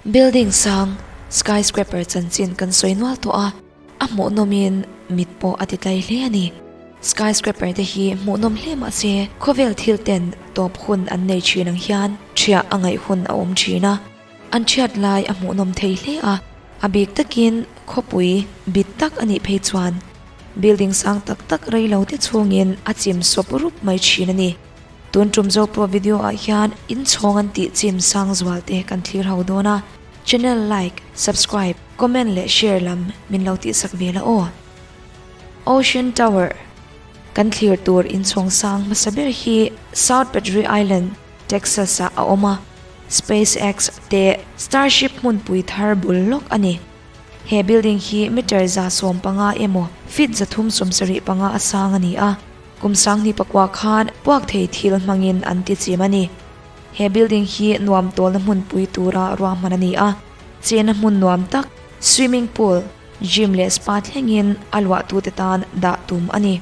Building sang, skyscraper chanchin kan sawi nual tawh a, a hmuhnawmin mit pawh a ti tlai hle a ni. Skyscraper te hi hmuhnawm hle mah se khawvel thil ten tawp hun an nei thin ang hian ṭhiah a ngaih hun a awm thin a, an ṭhiat lai a hmuhnawm thei hle a, a bik takin khawpui bit tak a nih phei chuan building sang tak tak rei lo te chhungin a chim sawp rup mai thin a ni. Tun tum Zopo video ah hian inchhawng an tih chim sang zual te kan thlir ho dawn a, channel like, subscribe, comment leh share lam min lo tihsak ve la aw. Ocean Tower kan thlir tur inchhawng sang hmasa ber hi South Padre Island, Texas ah a awm a, SpaceX te Starship hmunpui thar bul lawk a ni. He building hi meter 115 emaw feet 375 a sang a ni a. Kum sanghnih pakua khan puak thei thil hmangin an ti chim a ni. He building hi nuam tawlna hmunpui tura ruahman a ni a, chena hmun nuam tak, swimming pool, gym leh spa thlengin a luahtute tan dah tum a ni.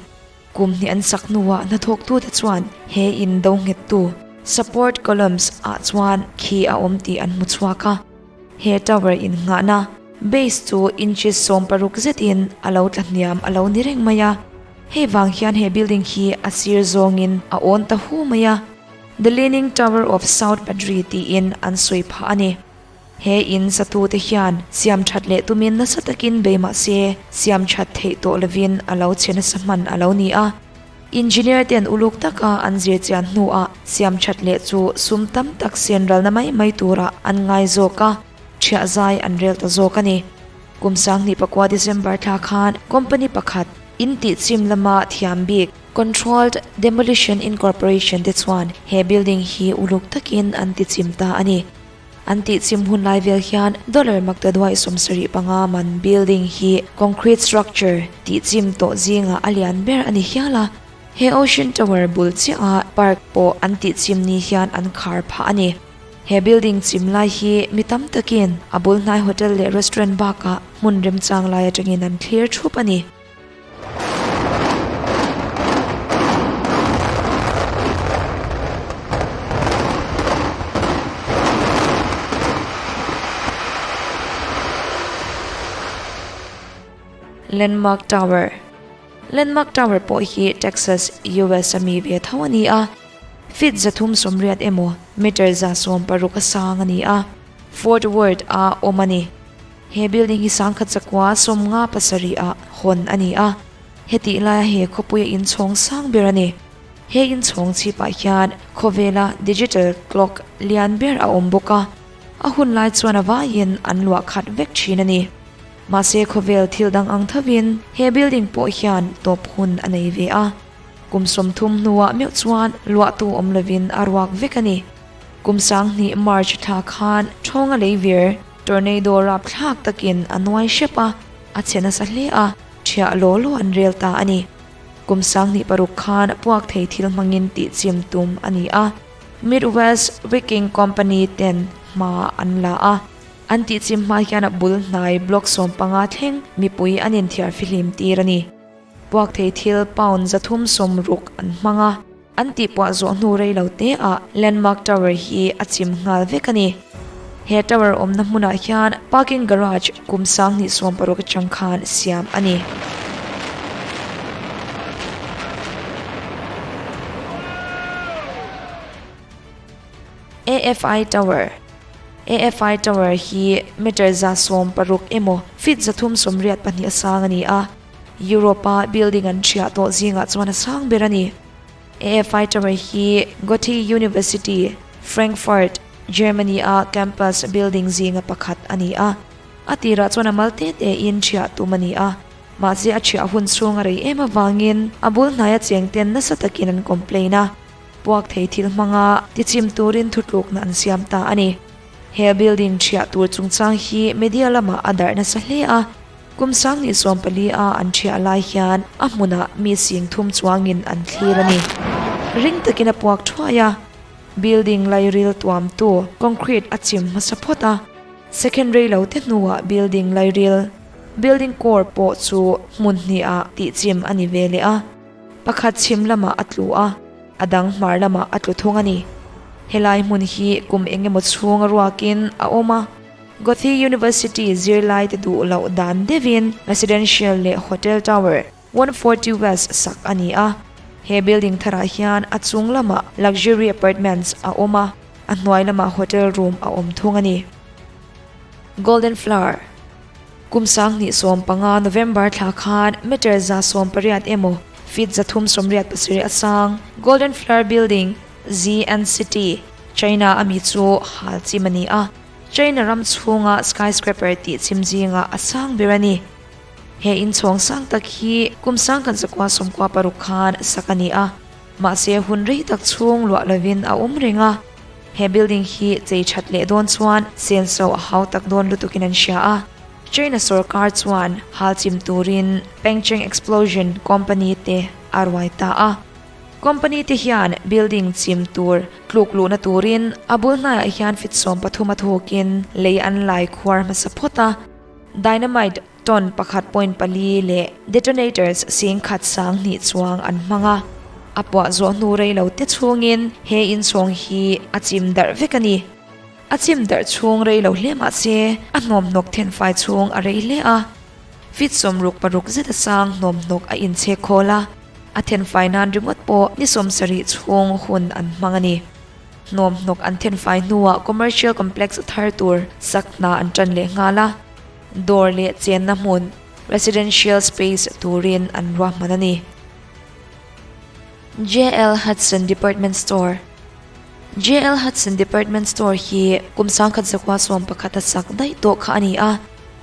Kum hnih an sak hnuah hnathawktute chuan he in do nghettu, support columns, ah chuan khi a awm tih an hmu chhuak a. He tower innghahna, base, chu inches 60 zetin a lo tla hniam a lo ni reng mai a. Hei vang hian he building hi a sir zawngin a awn ta hu mai a, The Leaning Tower of South Padre tiin an sawi phah a ni. He in satute hian siam that leh tumin nasa takin bei mah se siam that theih tawh lovin a lo chhe nasa hman a lo ni a. Engineer ten uluk taka an zir chian hnuah siam that leh chu sum tam tak sen ralna mai mai turah an ngai zawk a, thiah zai an rel ta zawk a ni. Kum 2009 December thla khan company pakhat in tih chim lama thiam bik Controlled Demolition Incorporation te chuan he building hi uluk takin an ti chim ta a ni. An tih chim hun lai vel hian dollar maktaduai 75 man building hi concrete structure tih chim tawh zingah a lian ber a ni hial a. He Ocean Tower bul chiahah park pawh an tih chim ni hian an khar phah a ni. He building chim lai hi mi tam takin a bul hnai hotel leh restaurant bakah hmun remchang lai atangin an thlir thup a ni. Landmark Tower Landmark Tower pawh hi Texas, US a mi ve tho a ni a. Feet 380 emaw meter 160 a sang a ni a. Fort Worth a awm a ni. He building hi 1957 ah hawn a ni a, hetih laia he khawpuia inchhawng sang ber a ni. He inchhawng chhipah hian khawvela digital clock lian ber a awm bawk a, a hun lai chuan a vaiin an luah khat vek thin a ni. Mahse khawvel thil dang ang thovin he building pawh hian tawp hun a nei ve a, kum 30 hnuah meuh chuan luahtu awm lovin a ruak vek a ni. Kum 2000 March thla khan thawnga leivir tornado rapthlak takin a nuai hrep a, a chhe nasa hle a, thiah law law an rel ta a ni. Kum 2006 khan puak thei thil hmangin tih chim tum a ni a, Midwest Wicking Company ten hma an la a, an tih chim hma hian a bul hnai block 15 thleng mipui an inthiar fihlim tir a ni. Puak thei thil pound 360 an hmang a. An tih puah zawh hnu rei lo te ah Landmark Tower hi a chim nghal vek a ni. He tower awmna hmunah hian parking garage kum 2016 atang khan siam a ni. AFI Tower AFI Tower hi meter 160 emaw feet 382 a sang a ni a. Europe a building an thiah tawh zingah chuan a sang ber a ni. AFI Tower hi Goethe University, Frankfurt, Germany a campus building zinga pakhat a ni a. A tirah chuan a mal te te in thiah tum a ni a. Mahse a thiah hun chhung a rei em avangin a bul hnaia cheng ten nasa takin an complain a. Puak thei thil hmanga tichim turin thutlukna an siam ta a ni. He building thiah tur chungchang hi media lamah a darh nasa hle a. Kum 2014 a an thiah lai hian a hmunah mi 30,000 chuangin an thlir a ni. Ring takin a puak thuai a, building lairil tuam tu concrete a chim hmasa phawt a, second rei lo te hnuah building lairil, building core pawh chu hmun hnih-ah tih chim a ni ve leh a, pakhat chhim lamah a tlu a, a dang hmar lamah a tlu thung a ni. Helai hmun hi kum engemaw chhung a ruakin a awm a. Goethe University zirlaite duh loh dan deuhin residential leh hotel tower 140 West sak a ni a. He building tharah hian a chung lamah luxury apartments a awm a, a hnuai lamah hotel room a awm thung a ni. Golden Flower Kum 2015 November thla khan meter 180 emaw feet 387 a sang Golden Flower Building, Xi'an City, China a mi chu hal chim a ni a. China ram chhunga skyscraper tih chim zinga a sang ber a ni. He inchhawng sang tak hi kum 1996 khan sak a ni a, mahse hun rei tak chhung luah lovin a awm reng a. He building hi chei that leh dawn chuan senso a hau tak dawn lutukin an hria a. China sorkar chuan hal chim turin Pengcheng Explosion Company te a ruai ta a. Company te hian building chim tur tluk luhna turin a bul hnaiah hian feet 13 a thawkin lei an lai khuar hmasa phawt a. Dynamite ton 1.4 leh detonators 10,200 chuang an hmang a. A puah zawh hnu rei lo te chhungin he inchhawng hi a chim darh vek a ni. A chim darh chhung rei lo hle mah se a hnawmhnawk thenfai chhung a rei hle a. Feet 66 zet a sang hnawmhnawk a inchhek khawl a. A thenfai nan ringawt pawh ni 70 chhung hun an hmang a ni. Hnawmhnawk an thenfai hnuah commercial complex thar tur sak hna an tan leh nghal a. Dawr leh chenna hmun, residential space, turin an ruahman a ni. JL Hudson Department Store JL Hudson Department Store hi kum 1911 a sak daih tawh kha a ni a,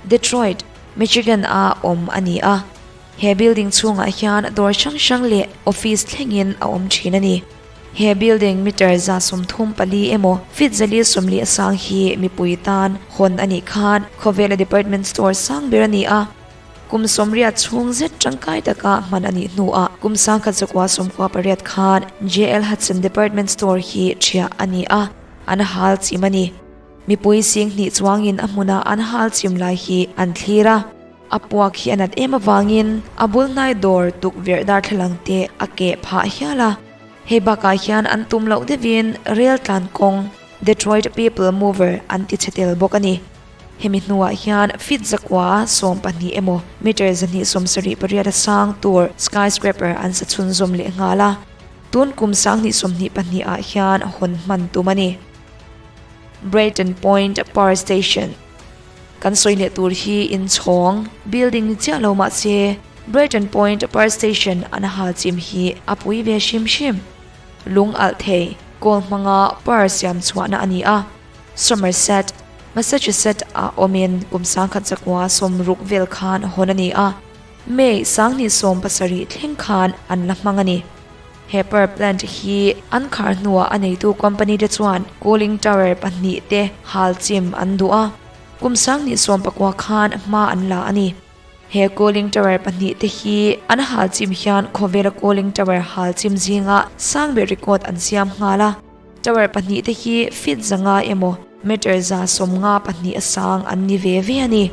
Detroit, Michigan a awm a ni a. He building chhungah hian dawr hrang hrang leh office thlengin a awm thin a ni. He building meter 34 emaw feet 440 a sang hi mipui tan hawn a nih khan khawvela department store sang ber a ni a. Kum 80 chhung zet tangkai taka hman a nih hnuah kum 1998 khan JL Hudson Department Store hi thiah a ni a, an hal chim a ni. Mipui sing hnih chuangin a hmuna an hal chim lai hi an thlir a. A puak hi a nat em avangin a bul hnai dawr tukverh darthlalang te a keh phah hial a. Hei bakah hian an tum loh deuhin rail tlan kawng Detroit People Mover an ti chhe tel bawk a ni. Hemi hnuah hian feet 912 emaw meter 278 a sang tur skyscraper an sa chhunzawm leh nghal a. Tun kum 2022 ah hian hawn hman tum a ni. Brayton Point Power Station Kan sawi leh tur hi inchhawng building ni chiah lo mah se Brayton Point Power Station an hal chim hi a pui ve hrim hrim. Lung alh thei kawl hmanga power siam chhuahna a ni a. Somerset, Massachusetts ah awmin kum 1960 vel khan hawn a ni a. May 2017 thleng khan an la hmang a ni. He power plant hi an khar hnuah a neitu company te chuan cooling tower pahnih te hal chim an duh a. Kum 2019 khan hma an la a ni. He cooling tower pahnih te hi an hal chim hian khawvela cooling tower hal chim zinga sang ber record an siam nghal a. Tower pahnih te hi feet 500 emaw meter 152 a sang an ni ve ve a ni.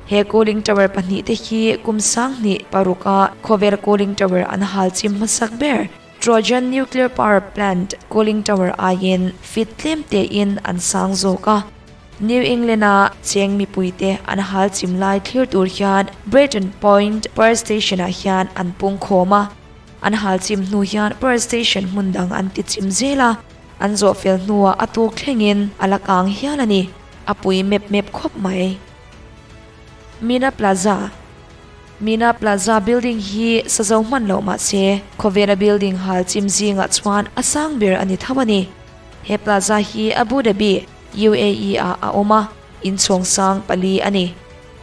He cooling tower pahnih te hi kum 2006 a khawvel cooling tower an hal chim hmasak ber Trojan Nuclear Power Plant cooling tower aiin feet tlem te in an sang zawk a. New England a cheng mipui te an hal chim lai thlir tur hian Brayton Point Power Station ah hian an pung khawm a. An hal chim hnu hian power station hmun dang an ti chim zel a, an zawh fel hnuah a tuk thlengin a la kang hial a ni. A pui mep mep khawp mai. Mina Plaza Mina Plaza building hi sa zo hman loh mah se khawvela building hal chim zingah chuan a sang ber a ni tho a ni. He plaza hi Abu Dhabi, UAE ah a awm a, inchhawng sang pali a ni.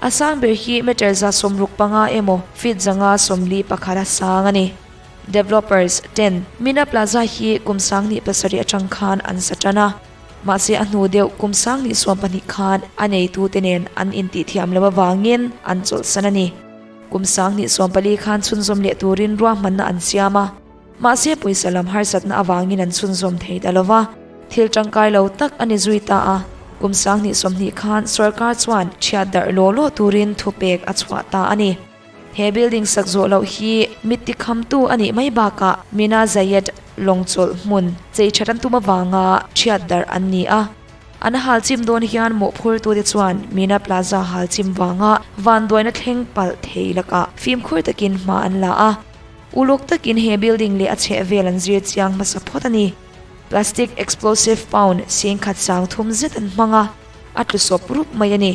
A sang ber hi meter 65 emaw feet 541 a sang a ni. Developers ten Mina Plaza hi kum 2007 atang khan an sa tan a. Mahse a hnu deuh kum 2012 khan a neitute nen an intihthiam lo avangin an chawlhsan a ni. Kum 2014 khan chhunzawm leh turin ruahmanna an siam a. Mahse pawisa lam harsatna avangin an chhunzawm thei ta lova. Thil tangkai lo tak a ni zui ta a. Kum 2020 khan sarkar chuan thiat darh law law turin thupek a chhuah ta a ni. He building sak zawh loh hi mit tikhamtu a nih mai bakah Mina Zayed lawng chawlh hmun chei that an tum avanga thiat darh an ni a. An hal chim dawn hian mawhphurtute chuan Meena Plaza hal chim vanga vanduaina thleng palh thei lakah fimkhur takin hma an la a. Uluk takin he building leh a chhehvel an zir chiang hmasa phawt a ni. Plastic explosive pound singkhat sang thum zet an hmang a, a tlu sawp rup mai a ni.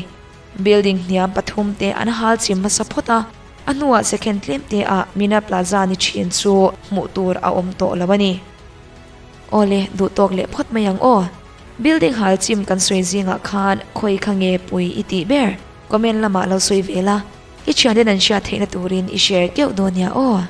Building hniam pathum te an hal chim hmasa phawt a, a hnuah second tlem te ah Meena Plaza ni thin chu hmuh tur a awm tawh lo a ni. Awle, duh tawk leh phawt mai ang aw. Building hal chim kan sawi zingah khan khawi kha nge pui i tih ber? Comment lamah lo sawi ve la, i thianten an hriat theihna turin i share keuh dawn nia aw.